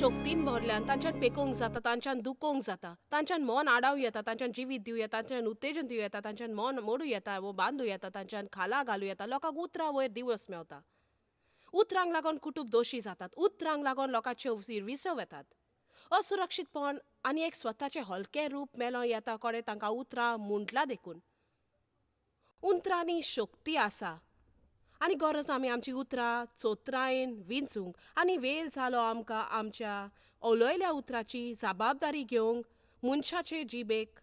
शक्तीन भरल्यान तांच्यान पेकोवंक जाता, तांच्यान दुखोवंक जाता, तांच्यान मन आडावं येता, तांच्यान जिवीत दिवं येता, तांच्यान उत्तेजन दिवं येता, तांच्यान मन मोडूं येता वो बांदूं येता, तांच्यान खाला घालूं येता. लोकांक उतरां वयर दिवस मेवता. उतरांक लागून कुटूंब दोशी जातात, उतरांक लागून लोकांच्यो विसव येतात. असुरक्षीतपण आनी एक स्वताचें हलकें रूप मेलो येता कोणें तांकां उतरां म्हटलां देखून. उतरांनी शक्ती आसा आनी गरज आमी आमची उतरां चोत्रायेन विंचूंक आनी वेळ जालो आमकां आमच्या उलयल्या उतराची जबाबदारी घेवंक. मनशाचे जिबेक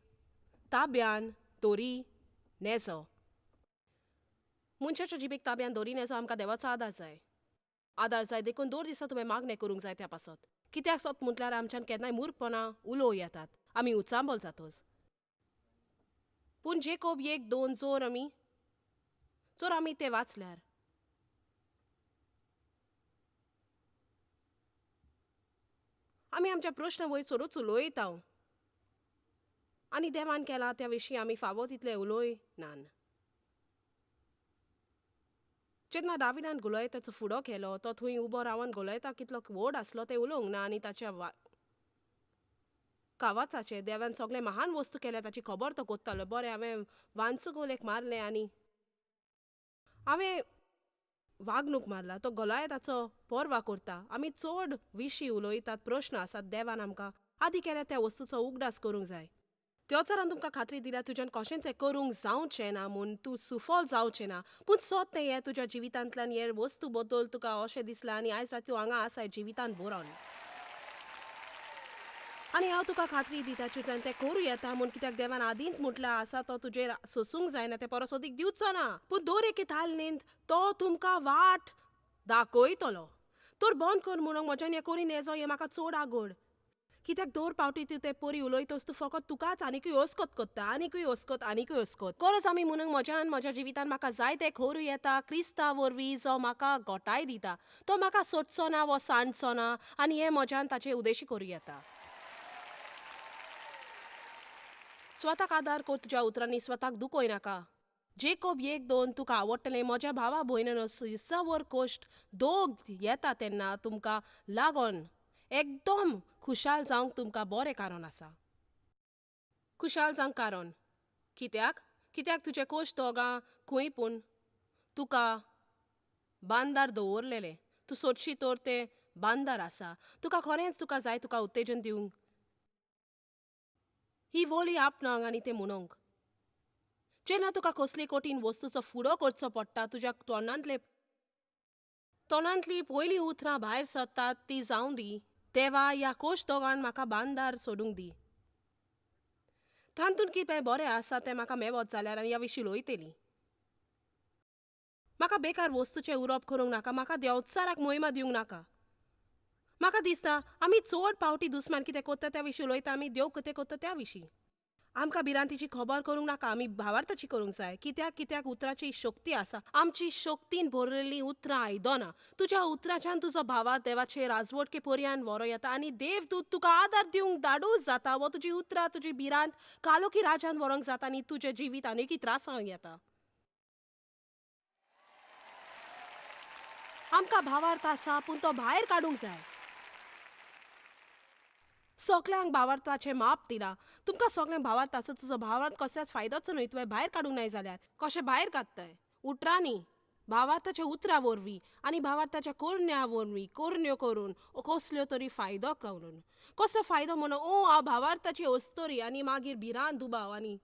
ताब्यान दोरी नेजो. मनशाच्या जिबेक ताब्यान दोरी नेजो. आमकां देवाचो आदार जाय, आदार जाय. देखून दोन दिसा तुवें मागणें करूंक जाय त्या पासत. कित्याक सोत म्हटल्यार आमच्यान केन्नाय मूर्खपणां उलोवं येतात, आमी उचांबळ जातोच. पूण जेकोब 1:2 जोर आमी ते वाचल्यार आमी आमच्या प्रश्न वयर चडूच उलयता आनी देवान केला त्या विशीं आमी फावो तितले उलोय नान. जेन्ना दाविदान गोलयताचो फुडो केलो तो थंय उबो रावन गोलयता कितलो व्हड आसलो तें उलोवंक ना आनी ताच्या कावाचाचे देवान सगळे महान वस्तू केल्या ताची खबर तो कोत्तालो. बरें, हांवें वांचूक मारलें आनी हांवें वागणूक मारला. तो गोलायताचो पर्वा करता. आमी चड विशीं उलयतात, प्रश्न आसात. देवान आमकां आदी केल्या त्या वस्तूचो उगडास करूंक जाय. त्योचारान तुमकां खात्री दिल्या तुज्यान कशेंच तें करूंक जावचें ना म्हूण, तूं सुफल जावचें ना. पूण सोत तें हें तुज्या जिवितांतल्यान हे वस्तू बद्दल तुका अशें दिसलां आनी आयज राती तूं हांगा आसाय जिवितान बरोवन आनी हांव तुका खात्री दिता तुज्यान तें करूं येता म्हूण. कित्याक देवान आदींच म्हटलां आसा तो तुजेर सोसूंक जायना, तें परस अदीक दिवचो ना. पूण दर एके तालनेंत तो तुमकां वाट दाखयतलो. तर बंद कर म्हणूंक म्हज्यान हें करी नेजो, हें म्हाका चड आगोड. कित्याक दर पावटी तूं ते परी उलयतस तूं फकत तुकाच आनीकूय अस्कत करता, आनीकूय अस्कत, आनीकूय अस्कत. गरज आमी म्हणूंक म्हज्यान म्हज्या जिवितान म्हाका जाय तें करूं येता क्रिस्ता वरवीं जो म्हाका गोटाय दिता. तो म्हाका सोदचो ना वो सांडचो ना आनी हें म्हज्यान ताचे उद्देशी करूं येता. स्वताक आदार कर तुज्या उतरांनी, स्वताक दुखय नाका. जेकोब 1:2 तुका आवडटलें. म्हज्या भावा भयणांनो, वर कोश्ट दोग येता तेन्ना तुमकां लागोन एकदम खुशाल जावंक तुमकां बरें कारण आसा. खुशाल जावंक कारण कित्याक? कित्याक तुजे कोश दोगां खंय पूण तुका बांदार दवरलेले. तूं सोदशी तर तें बांदार आसा. तुका खरेंच तुका जाय तुका उत्तेजन दिवंक ही वोली आपणांक आनी तें म्हणूंक. जेन्ना तुका कसली कठीण वस्तूचो फुडो करचो पडटा, तुज्या तोंडांतली पयलीं उतरां भायर सरतात ती जावं दी देवा ह्या कोश दोगान म्हाका बांदार सोडूंक दी. तातूंत कितें बरें आसा तें म्हाका मेवत जाल्यार आनी ह्या विशीं उलयतली. म्हाका बेकार वस्तूचें उलोवप करूंक नाका. म्हाका देंवचाराक मोहिमा दिवंक नाका. म्हाका दिसता आमी चड पावटी दुस्मान कितें करता त्या विशीं उलयता, आमी देव कितें करता त्या विशीं. आमकां भिरांतीची खबर करूंक नाका, आमी भावार्थाची करूंक जाय. कित्याक? कित्याक उतराची शक्ती आसा. आमची शक्तीन भरलेलीं उतरां आयदनां. तुज्या उतराच्यान तुजो भावा देवाचे राजवटके पर्यान व्हरो येता आनी देवदूत तुका आदार दिवंक धाडूच जाता. वो तुजी उतरां तुजी भिरांत कालोकी राजान व्हरूंक जाता आनी तुजें जिवीत आनीकय त्रासांक येता. आमकां भावार्थ आसा पूण तो भायर काडूंक जाय. सगल्यांक भावार्थाचें माप दिलां. तुमकां सगल्यांक भावार्थ आसा. तुजो भावार्थ कसल्याच फायदोचो न्हय तुवें भायर काडूंक नाय जाल्यार. कशें भायर काडटाय? उतरांनी, भावार्थाच्या उतरां वरवीं आनी भावार्थाच्या करण्या वरवीं, करण्यो करून कसल्यो तरी फायदो करून. कसलो फायदो म्हणून ओ हांव भावार्थाची अस्तोरी आनी मागीर भिरांत दुबाव. आनी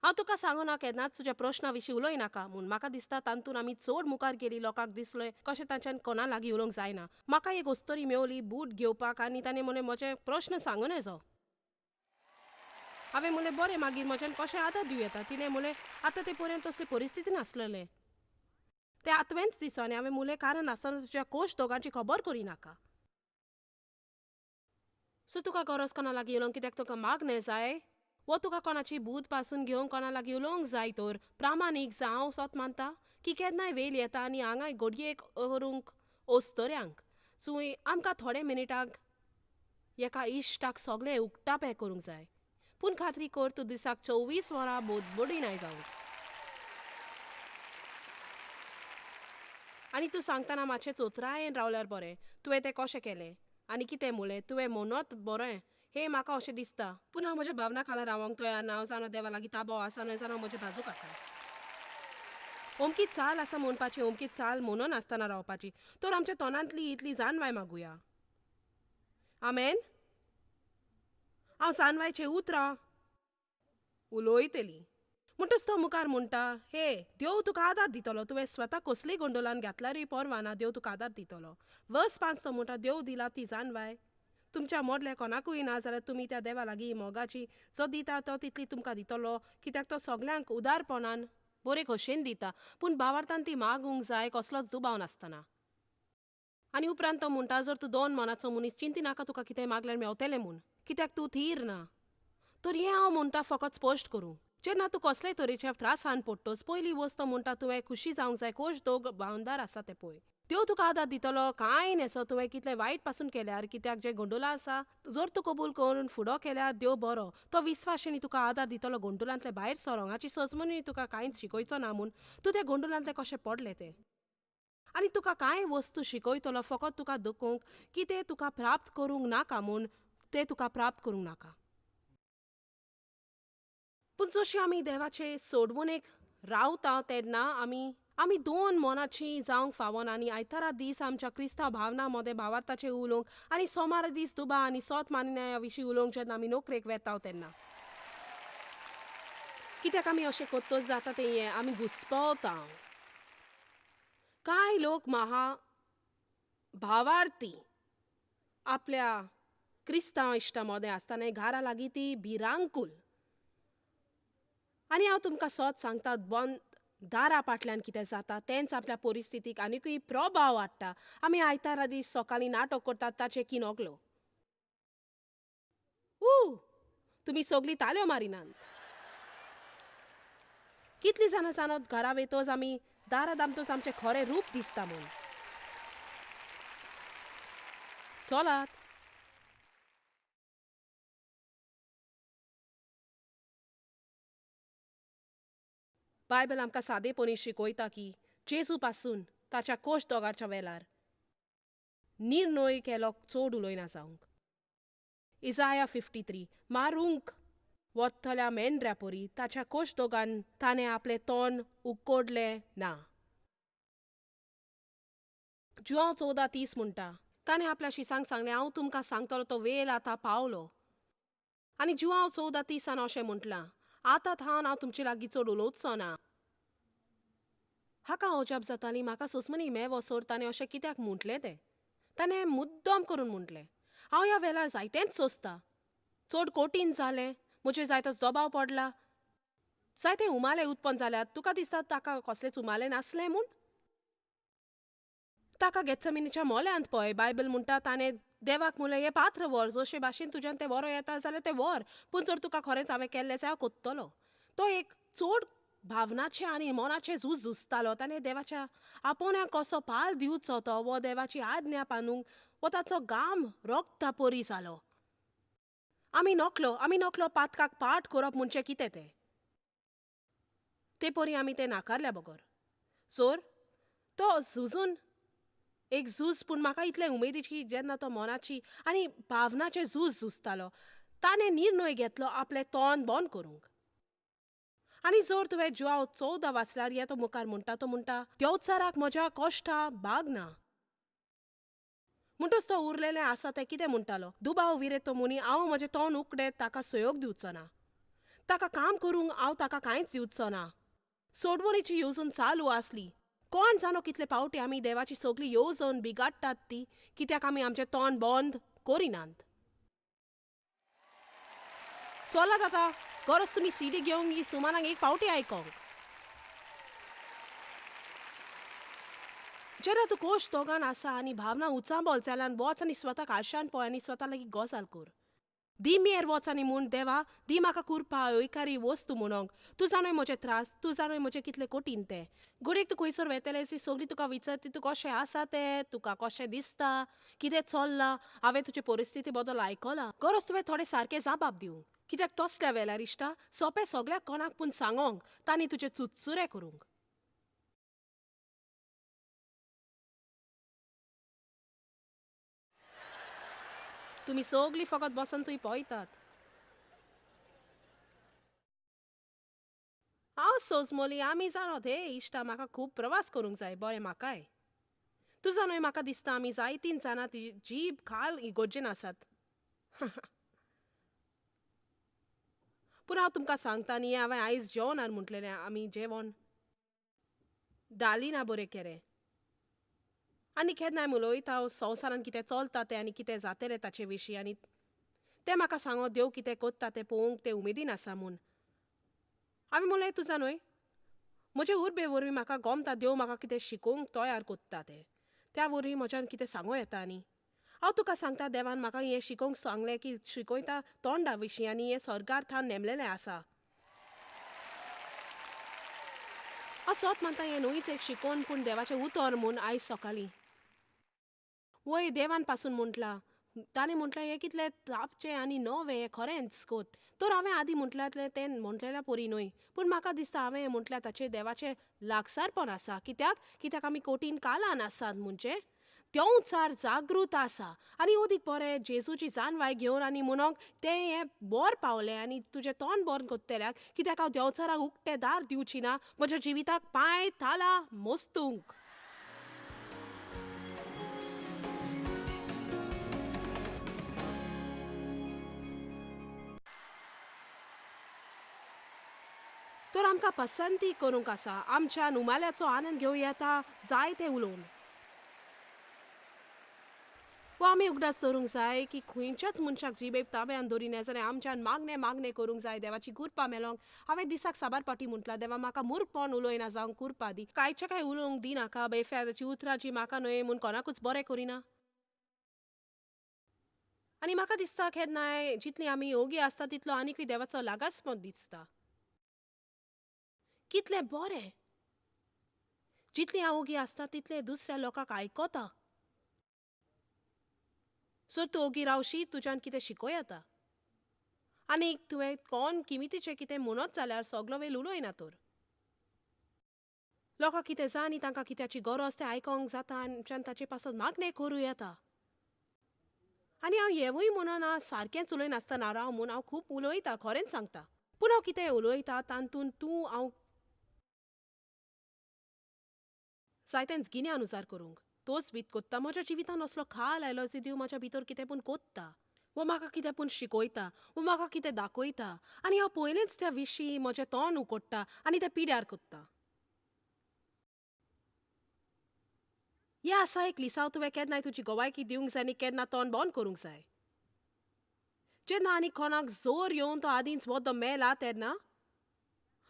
हांव तुका सांगना केन्नाच तुज्या प्रश्ना विशीं उलय नाका म्हूण. म्हाका दिसता तातूंत आमी चड मुखार गेली. लोकांक दिसलें कशें तांच्यान कोणा लागीं उलोवंक जायना. म्हाका एक अस्तोरी मेवली बूट घेवपाक आनी ताणें म्हणलें म्हजे प्रश्न सांगू नजो. हांवें म्हणलें बरें, मागीर म्हज्यान कशें आदार दिवं येता? तिणें म्हणलें आतां ते पर्यंत तसली परिस्थिती नासलेलें तें आतवेंच दिसो. आनी हांवें म्हणलें कारण नासतना तुज्या कोश दोगांची खबर करिनाका. सो तुका गरज कोणा लागीं उलोवंक कित्याक तुका मागणें जाय वो तुका कोणाची बूद पासून घेवंक कोणा लागीं उलोवंक जाय तर प्रामाणीक जावं. सोत मानता की केन्नाय वेळ येता आनी हांगाय घडयेक करूंक अस्तोऱ्यांक चूय आमकां थोडे मिनटांक एका इश्टाक सगळें उक्तापें करूंक जाय. पूण खात्री कर तूं दिसाक 24 वरां बोदबोडी नाय जावंक. आनी तूं सांगतना मातशें चोत्रायेन रावल्यार बरें. तुवें तें कशें केलें आनी कितें मुळें तुवें म्हणत बरें हें म्हाका अशें दिसता. पूण हांव म्हज्या भावना खाला रावंक तयार ना. हांव जाणा देवा लागीं ताबो आसा न्हय जाणा म्हजे बाजूक आसा. अमकी चाल आसा म्हणपाची, अमकी चाल म्हणून आसतना रावपाची. तर आमच्या तोंडांतली इतली जाणवाय मागुया. आमेन. हांव जाणवायचें उतरां उलयतली. म्हणटच तो मुखार म्हणटा, हे देव तुका आदार दितलो. तुवें स्वता कसलीय गोंडोलान घातल्यारूय परवा ना, देव तुका आदार दितलो. वर्स 5 तो म्हणटा, देव दिला ती जाणवाय तुमच्या मोडल्या कोणाकूय ना जाल्यार तुमी त्या देवा लागीं मोगाची जो दिता तो तितली तुमकां दितलो. कित्याक तो सगल्यांक उदारपणान बरे खोशेन दिता. पूण भावार्थान ती मागूंक जाय कसलोच दुबाव नासतना. आनी उपरांत तो म्हणटा, जर तूं दोन मनाचो मनीस चिंती नाका तुका कितें मागल्यार मेवतलें म्हूण, कित्याक तूं थीर ना. तर हें हांव म्हणटा फकत स्पश्ट करूं, जेन्ना तूं कसलेय तरेच्या त्रासान पडटस पयली वस्त म्हणटा तुवें खुशी जावंक जाय. कोश दोग भावंदार आसा तें पळय. देव तुका आदार दितलो कांय न्हेसो तुवें कितलें वायट पासून केल्यार. कित्याक जें गोंडोला आसा जर तूं कबूल करून फुडो केल्यार देव बरो, तो विस्वाशेनी तुका आदार दितलो गोंडोलांतले भायर सरोंक. हाची सजमनी तुका कांयच शिकयचो ना म्हूण तूं त्या गोंडोलांतलें कशें पडलें तें. आनी तुका कांय वस्तू शिकयतलो फकत तुका दुखोवंक की तें तुका प्राप्त करूंक नाका म्हूण, तें तुका प्राप्त करूंक नाका. पूण जशी आमी देवाचे सोडवणेक रावता तेन्ना आमी आमी दोन मनाची जावंक फावना. आनी आयतारा दीस आमच्या क्रिस्तांव भावना मदें भावार्थाचें उलोवंक आनी सोमारा दीस दुबा आनी सोत मानिन्या विशीं उलोवंक जेन्ना आमी नोकरेक वेता तेन्ना. कित्याक आमी अशें करतच जाता तें हें आमी घुस्पता. कांय लोक महा भावार्थी आपल्या क्रिस्तांव इश्टा मदें आसतना घरा लागीं ती भिरांकूल. आनी हांव तुमकां सत सांगता, बंद दारा फाटल्यान कितें जाता तेंच आपल्या परिस्थितीक आनीकूय प्रभाव हाडटा. आमी आयतारा दीस सकाळीं नाटक करतात ताचें किनोगलो. ऊ तुमी सगळीं ताल्यो मारिनात. कितलीं जाणां जाणत घरा वयतच आमी दारा दामतच आमचें खरें रूप दिसता म्हूण. चलात. बायबल आमकां सादेपणी शिकयता की जेजू पासून ताच्या कोश दोगाच्या वेलार निर्णय केलो चड उलयना जावंक. इजाया 53 मारूंक वतल्या मेंढऱ्या परी ताच्या कोश दोगान ताणें आपलें तोंड उकोडलें ना. जुआंव 14:30 म्हणटा, ताणें आपल्या शिसांक सांगलें, हांव तुमकां सांगतलो तो वेळ आतां पावलो. आनी जुआंव 14:30 अशें म्हटलां, आतां थावन हांव तुमचे लागीं चड उलोवचो ना. हाका अजाप जाताली, म्हाका सोसमनी मेवो सोर ताणें अशें कित्याक म्हटलें तें. ताणें मुद्दम करून म्हटलें, हांव ह्या वेळार जायतेंच सोंसता. चड कठीण जालें, म्हजेर जायतोच दबाव पडला, जायते उमाले उत्पन्न जाल्यात. तुका दिसता ताका कसलेच उमाले नासले म्हूण? ताका गेत्समिनीच्या मोल्यांत पळय, बायबल म्हणटा ताणें देवाक म्हणलें, हें पात्र व्हर, जशे भाशेन तुज्यान तें बरो येता जाल्यार तें व्हर, पूण जर तुका खरेंच हांवें केल्लें जाल्यार हांव कोत्तलो. तो एक चड भावनाचें आनी मनाचें झूज झुजतालो. ताणें देवाच्या आपोवण्याक कसो पाल दिवचो तो वो देवाची आज्ञा पानूंक वो ताचो घाम रोगता परी जालो. आमी नकलो पातकाक पाठ करप म्हणजे कितें तें, ते परी आमी तें नाकारल्या बगर. सोर तो झुजून एक झूज, पूण म्हाका इतलें उमेदीची जेन्ना तो मनाची आनी भावनाचें झूज झुजतालो ताणें निर्णय घेतलो आपलें तोंड बंद करूंक. आनी जर तुवें जुआंव 14 वाचल्यार हे तो मुखार म्हणटा, तो म्हणटा देवचाराक म्हज्या कश्टा भाग ना. म्हणटच तो उरलेलें आसा तें कितें म्हणटालो, दुबाव विरेत तो मुनी, हांव म्हजें तोंड उकडें ताका सहयोग दिवचो ना, ताका काम करूंक हांव ताका कांयच दिवचो ना. सोडवणीची येवजण चालू आसली. कोण जाणो कितले पावटी आमी देवाची सगळी येवजण बिगाडटात ती, कित्याक आमी आमचें तोंड बंद करिनात. चलात आतां, गरज तुमी सीडी घेवंक ही सुमानाक एक पावटी आयकोंक. जेन्ना तूं कोश दोगान आसा आनी भावना उचांबळ जाल्यान वच आनी स्वताक आरशान पळय आनी स्वता लागीं गजाल कर. दी मेर वच आनी म्हूण, देवा दी म्हाका कुरपा हयकारी वस्तू म्हणोंक, तूं जाणय म्हजे त्रास, तूं जाणय म्हजें कितलें कठीण तें. घडयेक तूं खंयसर वेतलें सगळीं तुका विचारती तूं कशें आसा तें, तुका कशें दिसता, कितें चल्लां, हांवें तुजे परिस्थिती बद्दल आयकलां. गरज तुवें थोडें सारकें जाबाब दिवंक, कित्याक तसल्या वेळार इश्टा सोंपें सगळ्याक कोणाक पूण सांगोंक तांणी तुजे चुरचुरे करूंक. तुमी सगळीं फकत बसून थंय पळयतात. हांव सोजमोली आमी जाणोत हे इश्टा, म्हाका खूब प्रवास करूंक जाय. बरें म्हाकाय तुजा न्हय, म्हाका दिसता आमी जायतीं जाणां ती जीब खाल इगोर्जेन आसात. पूण हांव तुमकां सांगता न्ही, हांवें आयज जेवणार म्हटलेलें, आमी जेवण डाली ना बरें केलें. आनी केन्नाय उलयता हांव संवसारान कितें चलता तें आनी कितें जातलें ताचे विशीं, आनी तें म्हाका सांगो देव कितें कोत्ता तें पळोवंक तें उमेदीन आसा म्हूण. हांवें म्हणलें तुजा न्हय, म्हजे उर्बे वरवीं म्हाका गोमता देव म्हाका कितें शिकोवंक तयार कोत्ता तें, त्या वरवीं म्हज्यान कितें सांगूं येता. आनी हांव तुका सांगता देवान म्हाका हें शिकोवंक सांगलें की शिकयता तोंडा विशीं, आनी हें स्वर्गार थावन नेमलेलें आसा. हांव सोत मानता हें न्हूच एक शिकोवन पूण देवाचें उतर म्हूण आयज सकाळीं वय देवान पासून म्हटलां. ताणें म्हटलें हें कितलें तापचें आनी नवें हें खरेंच कोत. तर हांवें आदीं म्हटलां तें म्हटलेल्या परी न्हय, पूण म्हाका दिसता हांवें हें म्हटल्यार ताचेर देवाचें लागसारपण आसा. कित्याक कित्याक आमी कठीण काळान आसात, म्हणजे देंवचार जागृत आसा आनी अदीक बरें जेजूची जानवाय घेवन आनी म्हणोंक तें हें बोर पावलें आनी तुजें तोंड बरें कोत्तल्याक. कित्याक हांव देंवचाराक उक्तें दार दिवची ना म्हज्या जिविताक पांय थाला मोस्तूंक. तर आमकां पसंती करूंक आसा, आमच्यान उमाल्याचो आनंद घेवं येता जाय तें उलोवन. वा आमी उगडास दवरूंक जाय की खंयच्याच मनशाक जिबेक ताब्यान दवरिना जाल्यार आमच्यान मागणें मागणें करूंक जाय देवाची कृपा मेलोंक. हांवें दिसाक साबार पाटी म्हटलां, देवा म्हाका मूर्खपण उलयना जावंक कृपा दी, कांयच्या कांय उलोवंक दिनाका बेफायदाची उतरां जी म्हाका न्हय म्हूण कोणाकूच बरें करिना. आनी म्हाका दिसता केन्नाय जितली आमी योगी आसता तितलो आनीकूय देवाचो लागसपण दिसता. कितलें बरें, जितली हांव ओगी आसता तितलें दुसऱ्या लोकांक आयकता. सर तूं ओगी रावशी तुज्यान कितें शिकोय येता. आनी तुवें कोण किमितीचें कितें म्हणत जाल्यार सगलो वेळ उलयना. तर लोकांक कितें जाय आनी तांकां कित्याची गरज तें आयकोंक जाता आनी आमच्यान ताचे पासत मागणें करूं येता. आनी हांव हेंवूय म्हणना सारकेंच उलयनासतना राव म्हूण, हांव खूब उलयता खरेंच सांगता, पूण हांव कितें उलयता तातूंत तूं हांव जायतेंच गिन्यान उजार करूंक तोच बीत कोत्ता. म्हज्या जिवितान असलो खाल आयलो जी देव म्हज्या भितर कितें पूण कोत्ता, वो म्हाका कितें पूण शिकयता, वो म्हाका कितें दाखयता, आनी हांव पयलेंच त्या विशीं म्हजें तोंड उकोडटा आनी तें पिड्यार कोत्ता. हें आसा एक लिसांव, तुवें केन्नाय तुजी गोवायकी दिवंक जाय आनी केन्ना तोंड बंद करूंक जाय. जेन्ना आनी कोणाक जोर येवन तो आदींच वद्दो मेला तेन्ना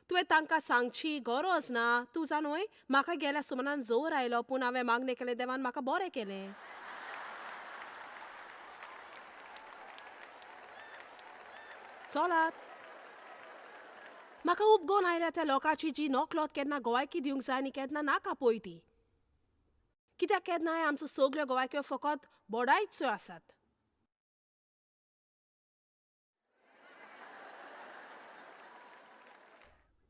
तुवें तांकां सांगची गरज ना. तूं जाणूय म्हाका गेल्या सुमनान जोर आयलो पूण हांवें मागणें केलें देवान म्हाका बरें केलें. चलात, म्हाका उपगोन आयल्या त्या लोकांची जी नकलोत केन्ना गोवायकी दिवंक जाय आनी केन्ना नाका पळय ती. कित्याक केन्नाय आमच्यो सगल्यो गोवायक्यो फकत बोडायच्यो आसात.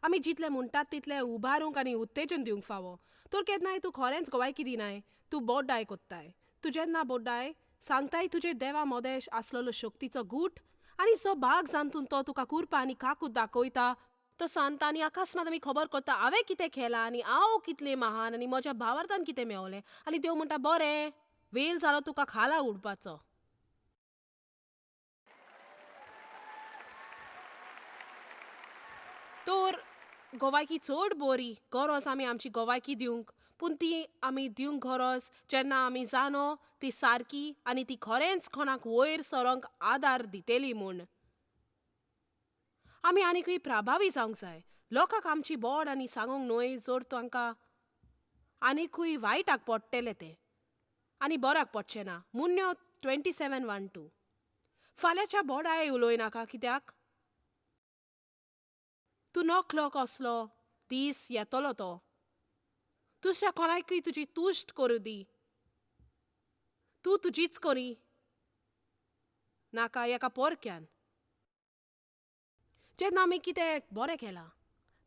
आमी जितले म्हणटात तितले उबारूंक आनी उत्तेजन दिवंक फावो. तर केन्नाय तूं खरेंच गोवायकी दिनाय, तूं बोड्डाय कोत्ताय. तूं जेन्ना बोड्डाय सांगताय तुजे देवा मदेश आसलेलो शक्तीचो गूट आनी जो भाग जातून तो तुका कुरपा आनी काकूत दाखयता तो सांगता. आनी अकस्मात आमी खबर करता हांवें कितें केलां आनी हांव कितलें महान आनी म्हज्या भावार्थान कितें मेवलें. आनी देव म्हणटा बरें वेल जालो तुका खाला उडपाचो. तर गोवायकी चड बरी गरज आमी आमची गोवायकी दिवंक, पूण ती आमी दिवंक गरज जेन्ना आमी जाणो ती सारकी आनी ती खरेंच कोणाक वयर सरोंक आदार दितली म्हूण. आमी आनीकूय प्रभावी जावंक जाय. लोकांक आमची बोड आनी सांगूंक न्हय जर तांकां आनीकूय वायटाक पडटलें तें आनी बऱ्याक पडचें ना. मुन्यो 27:1-2. फाल्यांच्या बोडाय उलयनाका कित्याक तूं नकलो कसलो दीस येतलो तो. दुसऱ्या कोणाकूय तुजी तुश्ट करूं दी, तूं तुजीच करी नाका एका पोरक्यान. जेन्ना आमी कितें बरें केलां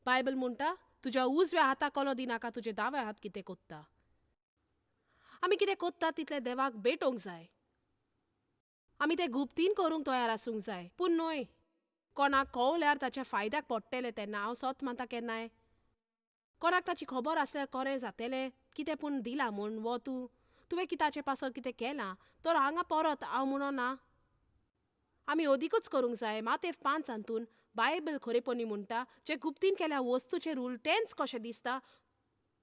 बायबल म्हणटा तुज्या उजव्या हाताक कलो दिनाका तुजे दाव्या हात कितें कोत्ता. आमी कितें कोत्ता तितलें देवाक भेटोवंक जाय. आमी ते गुप्तीन करूंक तयार आसूंक जाय, पूण न्हय कोणाक कवल्यार ताच्या फायद्याक पडटलें तेन्ना. हांव सत मानता केन्नाय कोणाक ताची खबर आसल्यार कोरें जातेलें कितें पूण दिलां म्हूण वो तुवें कित्याचे पासत कितें केलां तर हांगा परत हांव म्हणून ना. आमी अदिकूच करूंक जाय. मातेव 5 हातून बायबल खरेपणी म्हणटा जे गुप्तीन केल्या वस्तूचेर उलटेंच कशें दिसता.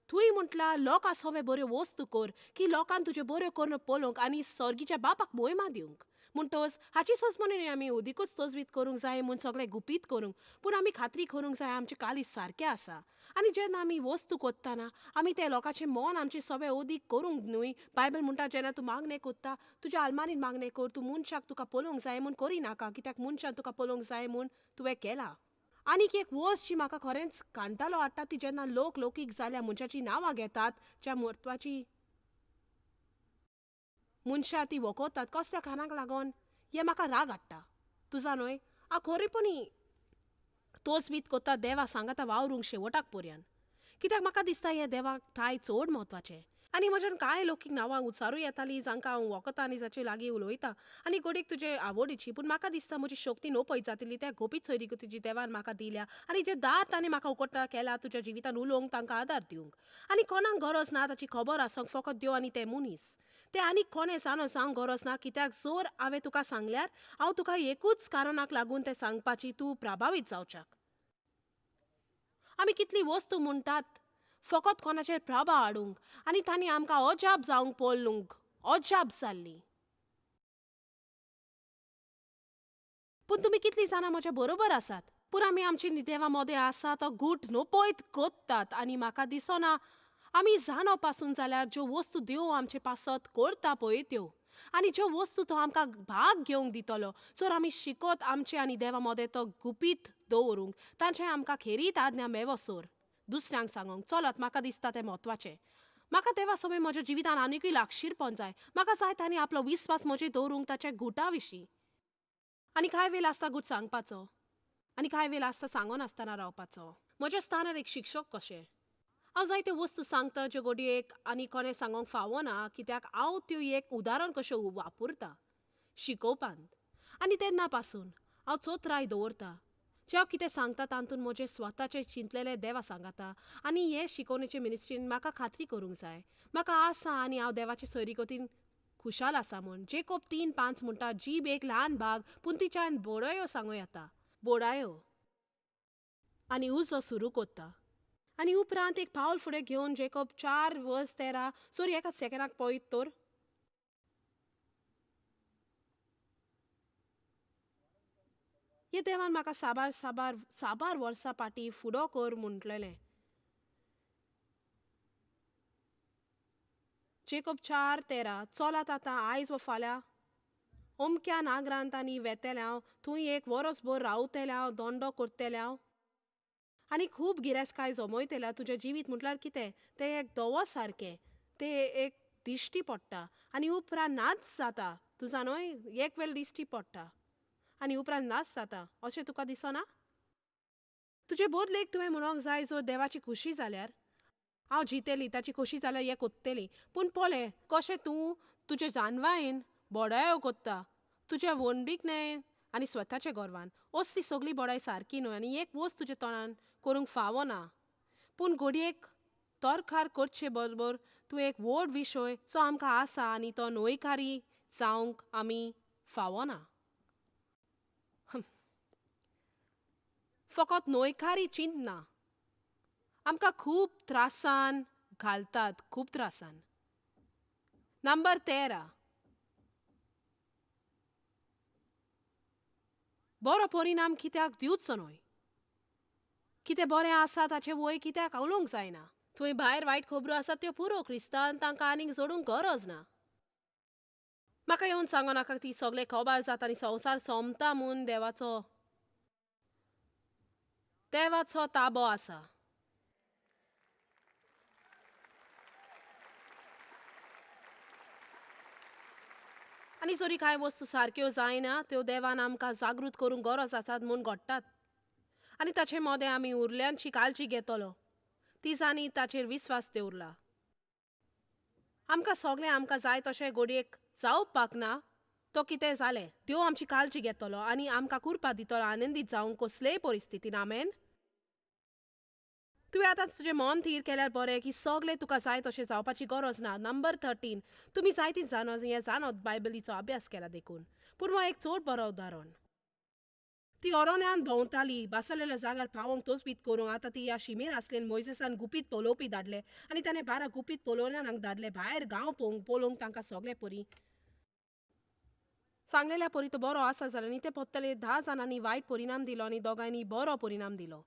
थंय म्हटलां लोकां सवे बऱ्यो वस्तू कर की लोकान तुज्यो बऱ्यो करून पळोवंक आनी सर्गीच्या बापाक मोयमा दिवंक. म्हणटच हाची सजमणी न्हय आमी अदिकूच तजवीज करूंक जाय म्हूण सगळें गुपीत करूंक, पूण आमी खात्री करूंक जाय आमचें कालीज सारकें आसा. आनी जेन्ना आमी वस्तू कोत्ताना आमी ते लोकांचें मन आमचें सगळें अदीक करूंक न्हय. बायबल म्हणटा जेन्ना तूं मागणें कोत्ता तुज्या आलमारीन मागणें कर, तूं मनशाक तुका पळोवंक जाय म्हूण करिनाका, कित्याक मनशान तुका पळोवंक जाय म्हूण तुवें केलां. आनीक एक वस्त जी म्हाका खरेंच कांटालो हाडटा ती जेन्ना लोक लौकीक जाल्या मनशाचीं नांवां घेतात ज्या म्हत्वाची मनशां ती वखोतात कसल्या कारणाक लागून, हें म्हाका राग हाडटा. तुजा न्हय हांव खरेपणी तोच कोत्ता देवा सांगाता वावरूंक शेवटाक पर्यान, कित्याक म्हाका दिसता हें देवाक थाय चड म्हत्वाचें. आनी म्हज्यान कांय लोकीक नांवां उच्चारूं येतालीं जांकां हांव वखतां आनी जाचे लागीं उलयतां आनी घडयेक तुजे आवडीची, पूण म्हाका दिसता म्हजी शक्ती नोपयत जातली त्या गोपीत सोयरीक तुजी देवान म्हाका दिल्या आनी जे दार ताणें म्हाका उकटा केला तुज्या जिवितान उलोवंक तांकां आदार दिवंक. आनी कोणाक गरज ना ताची खबर आसूंक, फकत देव आनी ते मनीस ते आनीक कोणें जाणो जावंक गरज ना, कित्याक जर हांवें तुका सांगल्यार हांव तुका एकूच कारणाक लागून तें सांगपाची तूं प्रभावीत जावच्याक. आमी कितली वस्तू म्हणटात फकत कोणाचेर प्रभाव हाडूंक आनी तांणी आमकां अजाप जावंक पळोवंक अजाप जाल्ली. पूण तुमी कितलीं जाणां म्हज्या बरोबर आसात? पूण आमी आमची देवा मोदें आसा तो गूट नपयत कोत्तात आनी म्हाका दिसना आमी जाणो पासून जाल्यार ज्यो वस्तू देव आमचे पासत करता पळय त्यो आनी ज्यो वस्तू तो आमकां भाग घेवंक दितलो जर आमी शिकत आमचे आनी देवा मोदें तो गुपीत दवरूंक तांचें आमकां खेरीत आज्ञा मेवसर दुसऱ्यांक सांगूंक चलत म्हाका दिसता तें म्हत्वाचें. म्हाका देवा समय म्हज्या जिवितान आनिकूय लागशीरपण जाय. म्हाका जाय तांणी आपलो विस्वास म्हजेर दवरूंक ताच्या गुटा विशीं. आनी कांय वेळ आसता गूट सांगपाचो आनी कांय वेळ आसता सांगनासतना रावपाचो. म्हज्या स्थानार एक शिक्षक कशें हांव जायत्यो वस्तू सांगता ज्यो घडयेक आनी कोणें सांगूंक फावना, कित्याक हांव त्यो एक उदाहरण कश्यो वापरता शिकोवपांत. आनी तेन्ना पासून हांव चोत्राय दवरता जें हांव कितें सांगता तातूंत म्हजें स्वताचें चिंतलेलें देवा सांगाता आनी हे शिकोवणेचे मिनिस्ट्रीन म्हाका खात्री करूंक जाय म्हाका आसा आनी हांव देवाचे सोयरीगतीन खुशाल आसा म्हूण. जेकोब 3:5 म्हणटा जीब एक ल्हान भाग पूण तिच्यान बोडायो सांगू येता बोडायो आनी उजो सुरू कोत्ता. आनी उपरांत एक पावल फुडें घेवन जेकोब 4:13 सॉरी एकाच सेकंडाक पळयत तर हे देवान म्हाका साबार साबार साबार वर्सां फाटीं फुडो कर म्हणलेलें. जेकोब 4:13 चलात आतां आयज व फाल्यां अमक्या नागरांत आनी वेतेलें हांव थंय एक वरसभर रावतेलें हांव दोंडो करतेलें हांव आनी खूब गिरेस्तकाय जमयतल्या. तुजें जिवीत म्हटल्यार कितें तें एक दवो सारकें तें एक दिश्टी पडटा आनी उपरांत नाच जाता. तुजा न्हय एक वेळ दिश्टी पडटा आनी उपरांत नाच जाता अशें तुका दिसना? तुजे बदलेक तुवें म्हणोंक जाय जर देवाची खुशी जाल्यार हांव जितेली, ताची खोशी जाल्यार हें कोत्तली. पूण पळय कशें तूं तुजे जानवायेन बोडायो कोत्ता तुज्या वंडीक न्हय आनी स्वताच्या गर्वान. असली सगळी बोडाय सारकी न्हय आनी एक वस्त तुज्या तोंडान करूंक फावना. पूण घडयेक तोरखार करचे बरोबर तूं एक व्हड विशय जो आमकां आसा आनी तो न्हयकारी जावंक आमी फावना. फकत न्हयकारी चिंतना आमकां खूब त्रासान घालतात, खूब त्रासान. नंबर 13 बरो परिणाम कित्याक दिवचो न्हय? कितें बरें आसा ताचें वय कित्याक उलोवंक जायना? थंय भायर वायट खबरो आसात त्यो पुरो क्रिस्तान तांकां आनीक जोडूंक गरज ना. म्हाका येवन सांगो नाका ती सगळें खबर जाता आनी संवसार सोंपता म्हूण देवाचो देवाचो ताबो आसा. आनी जरी कांय वस्तू सारक्यो जायना त्यो देवान आमकां जागृत करूंक गरज आसात म्हूण घडटात आनी ताचे मोदें आमी उरल्यांची काळजी घेतलो ती जाणी ताचेर विस्वास दवरला. आमकां सगळें आमकां जाय तशें घडयेक जावपाक ना, तो कितें जालें, देव आमची काळजी घेतलो आनी आमकां कुरपा दितलो आनंदीत जावंक कसलेय परिस्थितीन. आमेन. तुवें आतां तुजें मन थीर केल्यार बरें की सगलें तुका जाय तशें जावपाची गरज ना. नंबर 13. तुमी जायतीच जाणो हें जाणत, बायबलीचो अभ्यास केला देखून, पूण हो एक चड बरो उदाहरण. ती अरण्यांत भोंवताली बसलेल्या जाग्यार पावोंक तोचबीत करूंक. आतां ती ह्या शिमेर आसलेन मोयजेसान गुपीत पलोवपी धाडले आनी ताणें 12 गुपीत पलोवण्यांक धाडले भायर गांव पळोवंक, पळोवंक तांकां सगळे परी सांगलेल्या परी तो बरो आसा जाल्यार. आनी ते पोत्तले 10 जाणांनी वायट परिणाम दिलो आनी दोगांयनी बरो परिणाम दिलो.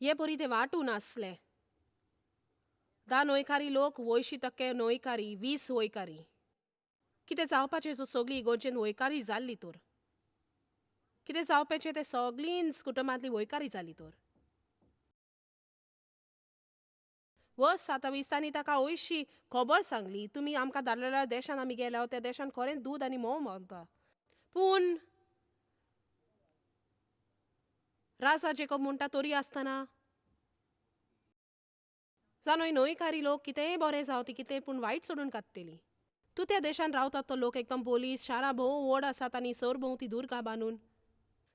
हे परी ते वांटून आसले. 10 न्हयकारी लोक, 80% न्हयकारी, 20 वयकारी. कितें जावपाचें जो सगळीं इगोर्जेन वयकारी जाल्ली तर? कितें जावपाचें तें सगळींच कुटुंबांतली वयकारी जाली तर? वर्स 27. तांणी ताका हयशी खबर सांगली, तुमी आमकां धाडलेल्या देशान आमी गेल्या, त्या देशान खरेंच दूद आनी म्होंव व्हांवता. पूण राजा जेकोब म्हणटा, तरी आसतना जाणूय न्हयकारी लोक कितेंय बरें जावं ती कितें पूण वायट सोडून काडटली. तूं त्या देशान रावतात तो लोक एकदम बोलीस, शारां भोव व्हड आसात आनी सरभोंवती दुर्गां बांदून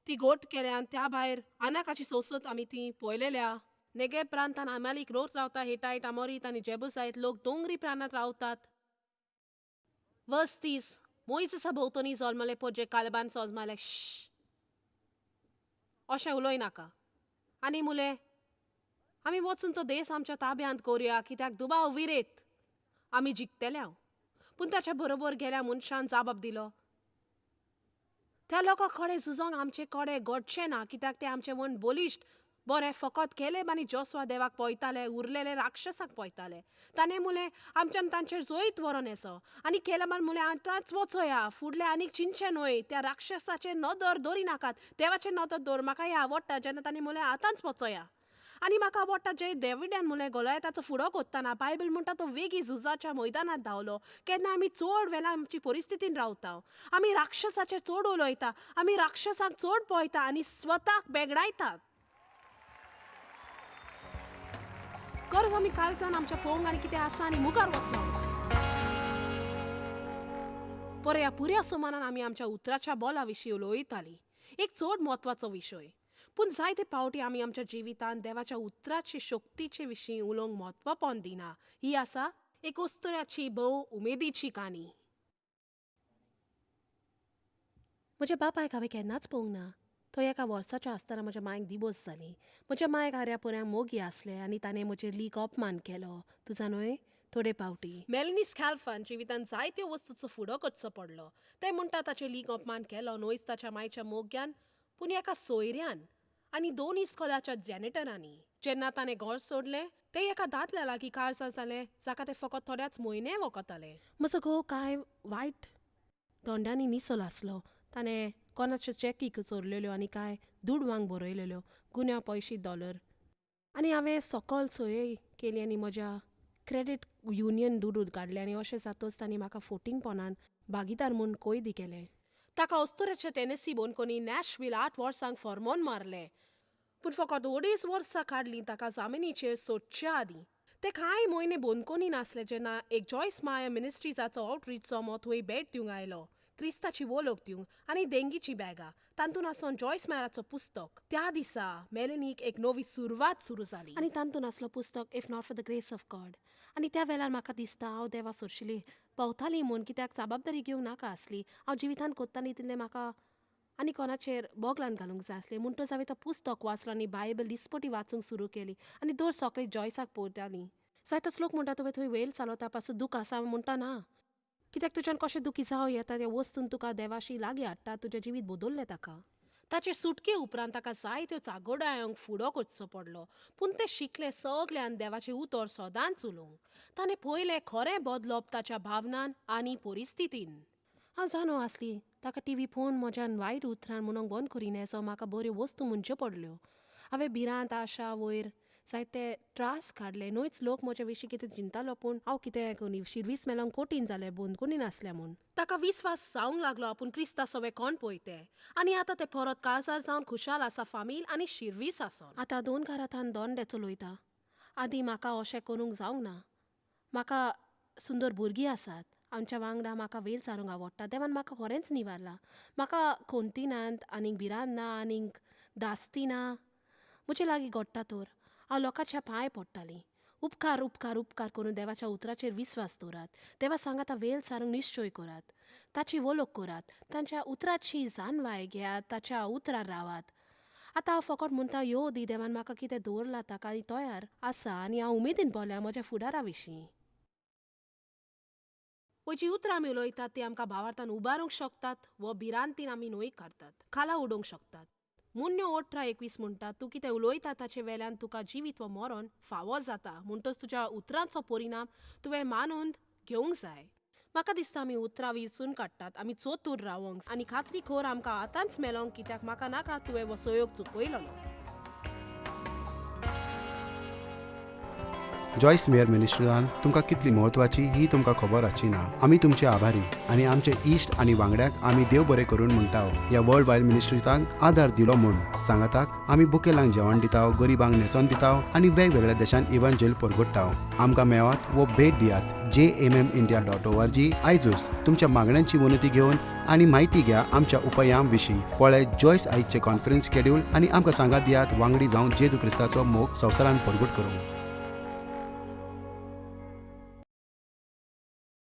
ती गोट केल्यान. त्या भायर अनाकाची संसद आमी ती पळयलेल्या. नेगेब प्रांतान आमालीक लोक रावता, हेटायट, आमोरीत आनी जेबुसायत लोक दोंगरी प्रांतांत रावतात. वर्स 30. मोयजेसा भोंवतणी जल्मले पोजे कालबान सोजमाले, श्श, अशें उलोय नाका. आनी मुले, आमी वचून तो देश आमच्या ताब्यांत करुया, कित्याक दुबाव विरेत आमी जिखतले. हांव पूण ताच्या बरोबर गेल्या मनशान जाबाब दिलो, त्या लोकां कडेन झुजोंक आमचे कडेन घडचें ना, कित्याक ते आमचे वन बलिश्ट. बरें, फकत केलेब आनी जोसवा देवाक पळयताले, उरलेले राक्षसाक पळयताले. ताणें मुलें, आमच्यान तांचेर जैत व्हरोन येसो. आनी केलेबान मुलें, आतांच वचोया, फुडलें आनीक चिंतचें न्हय. त्या राक्षसाचेर नदर दवरी नाकात, देवाचेर नदर दवर. म्हाका हें आवडटा जेन्ना तांणी मुलें, आतांच वचोया. आनी म्हाका आवडटा जे डेविडान मुलें, गोलयताचो फुडो कोत्ताना बायबल म्हणटा तो वेगीं झुजाच्या मैदानांत धांवलो. केन्ना आमी चड वेळा आमची परिस्थितीन रावता, आमी राक्षसाचेर चड उलयता, आमी राक्षसाक चड पळयता आनी स्वताक बेगडायतात. गरज आमी कालच्यान आमच्या पळोवंक आनी कितें आसा आनी मुखार वचोंक. पळया, पुऱ्या सुमानान आमी आमच्या उतराच्या बोला विशीं उलयताली, एक चड म्हत्वाचो विशय. पूण जायते फावटी आमी आमच्या जिवितांत देवाच्या उतराचे शक्तीचे विशीं उलोवंक म्हत्वपण दिना. ही आसा एक अस्तुऱ्याची भोव उमेदीची काणी. म्हज्या बापायक हांवें केन्नाच पळोवंक ना. तो एका वर्साचो आसतना म्हज्या मांयक दिवोर्स जाली. म्हज्या मांयक आर्या पर्यांक मोगी आसले आनी ताणें म्हजेर लीक अपमान केलो, तूं जाणूय, थोडे फावटी. मेलनी स्कॅल्फान जिवितांत जायत्यो वस्तूचो फुडो करचो पडलो. ते म्हणटा, ताचेर लीक अपमान केलो न्हयच ताच्या मायच्या मोग्यान, पूण एका सोयऱ्यान आनी दोन इस्कोलाच्या जॅनिटरांनी. जेन्ना ताणें घर सोडलें, तें एका दादल्या लागीं काळजां जालें जाका ते फकत थोड्याच म्हयने वखताले. म्हजो घोव कांय वायट धोंड्यांनी निसलो आसलो. ताणें कोणाच्यो चॅकी चोरलेल्यो आनी कांय दुडवांक बरयलेल्यो गुन्यांव पयशे डॉलर. आनी हांवें सकल सोय केली आनी म्हज्या क्रेडीट युनियन दुडू काडले आनी अशें जातच तांणी म्हाका फोटिंगपणान भागीदार म्हूण कैदी केलें. ताका अस्तुरेच्या टेनेसी बंदखणी नॅशविल 8 वर्सांक फॉर्मोन मारलें, पूण फकत 2.5 वर्सां काडलीं ताका जामिनीचेर सोडच्या आदीं. ते कांय म्हयने बंदखणी नासले जेन्ना एक जॉयस माया मिनिस्ट्रीजाचो आउटरीच जमो थंय भेट दिवंक आयलो, क्रिस्ताची वळख दिवंक आनी देंगीची बॅगां तातूंत आसून जॉयस मायराचो पुस्तक. त्या दिसा मेलनीक एक नवी सुरवात सुरू जाली आनी तातूंत आसलो पुस्तक If Not for the Grace of God. आनी त्या वेळार म्हाका दिसता हांव देवा सोरशिली पवताली म्हूण, कित्याक जबाबदारी घेवंक नाका आसली. हांव जिवितांत कोत्ताली तितलें म्हाका आनी कोणाचेर बोगलान घालूंक जाय आसलें. म्हणटच हांवें तो पुस्तक वाचलो आनी बायबल दिसपटी वाचूंक सुरू केली आनी दर सकाळीं जॉयसाक पळयताली. जायतोच लोक म्हणटा, तुवें थंय वेल चलता पासून दूख आसा. म्हणटा, ना, कित्याक तुज्यान कशें दुखी जावं येता त्या वस्तून तुका देवाशी लागीं हाडटा. तुजें जिवीत बदललें ताका. ताचे सुटके उपरांत ताका जायत्यो चागोडायांक फुडो करचो पडलो, पूण ते शिकले सगल्यान देवाचें उतर सदांच उलोवंक. ताणें पयलें खरें बदलप ताच्या भावनान आनी परिस्थितीन. हांव जाणो आसली ताका टिवी पळोवन म्हज्यान वायट उतरान म्हणूंक बंद करीन सो म्हाका बऱ्यो वस्तू म्हणच्यो पडल्यो. हांवें भिरांत, आशा वयर जायते त्रास काडले. न्हयच लोक म्हज्या विशीं कितें चिंतालो, पूण हांव कितें शिरवीस मेलोंक कठीण जालें बंदखणी नासलें म्हूण. ताका विस्वास जावंक लागलो आपूण क्रिस्ता सवें कोण पळय तें आनी आतां तें परत काजार जावन खुशाल आसा, फामील आनी शिरवीस आसोन. आतां दोन घरांत दोन चलयता. आदीं म्हाका अशें करूंक जावंक ना. म्हाका सुंदर भुरगीं आसात. आमच्या वांगडा म्हाका वेल सारूंक आवडटा. देवान म्हाका खरेंच निवारलां. म्हाका खंती नात आनीक भिरांत ना आनीक धास्ती ना. म्हजे लागीं घडटा तर हांव लोकांच्या पांय पडटालीं. उपकार उपकार उपकार करून देवाच्या उतराचेर विस्वास दवरात. देवा सांगाता वेल सारूंक निश्चय करात, ताची वळख करात, तांच्या उतराची जाणवाय घेयात, ताच्या उतरार रावात. आतां हांव फकत म्हणटा यो दी देवान म्हाका कितें दवरलां ताका आनी तयार आसा आनी हांव उमेदीन भरल्या म्हज्या फुडारा विशीं. जी उतरां आमी उलयतात ती आमकां भावार्थान उबारूंक शकतात वो भिरांतीन आमी न्हय काडटात, खाला उडोवंक शकतात. मुन्यो 18:21 म्हणटा, तूं कितें उलयता ताचे वेल्यान तुका जिवीत वो मरण फावो जाता, म्हणटच तुज्या उतरांचो परिणाम तुवें मानून घेवंक जाय. म्हाका दिसता आमी उतरां विचून काडटात, आमी चोतूर रावोंक आनी खात्री खोर आमकां आतांच मेलोंक, कित्याक म्हाका नाका तुवें हो सहयोग चुकयलो. जॉयस मेयर मिनिस्ट्रीजान तुमकां कितली म्हत्वाची ही तुमकां खबर आसची ना. आमी तुमचे आभारी आनी आमचे इश्ट आनी वांगड्याक आमी देव बरें करून म्हणटा ह्या वर्ल्ड वायड मिनिस्ट्रीजांक आदार दिलो म्हूण. सांगाताक आमी बुकेलांक जेवण दिता, गरिबांक न्हेसोन दिता आनी वेगवेगळ्या देशांत इव्हांजेल परगट्टा. आमकां मेळात वो भेट दियात jmmindia.org. आयजूच तुमच्या मागण्यांची विनंती घेवन आनी म्हायती घ्या आमच्या उपायां विशीं. पळय जॉयस आयजचे कॉन्फरन्स शेड्यूल आनी आमकां सांगात दियात वांगडी जावन जेजू क्रिस्ताचो मोग संवसारान परगट करूंक.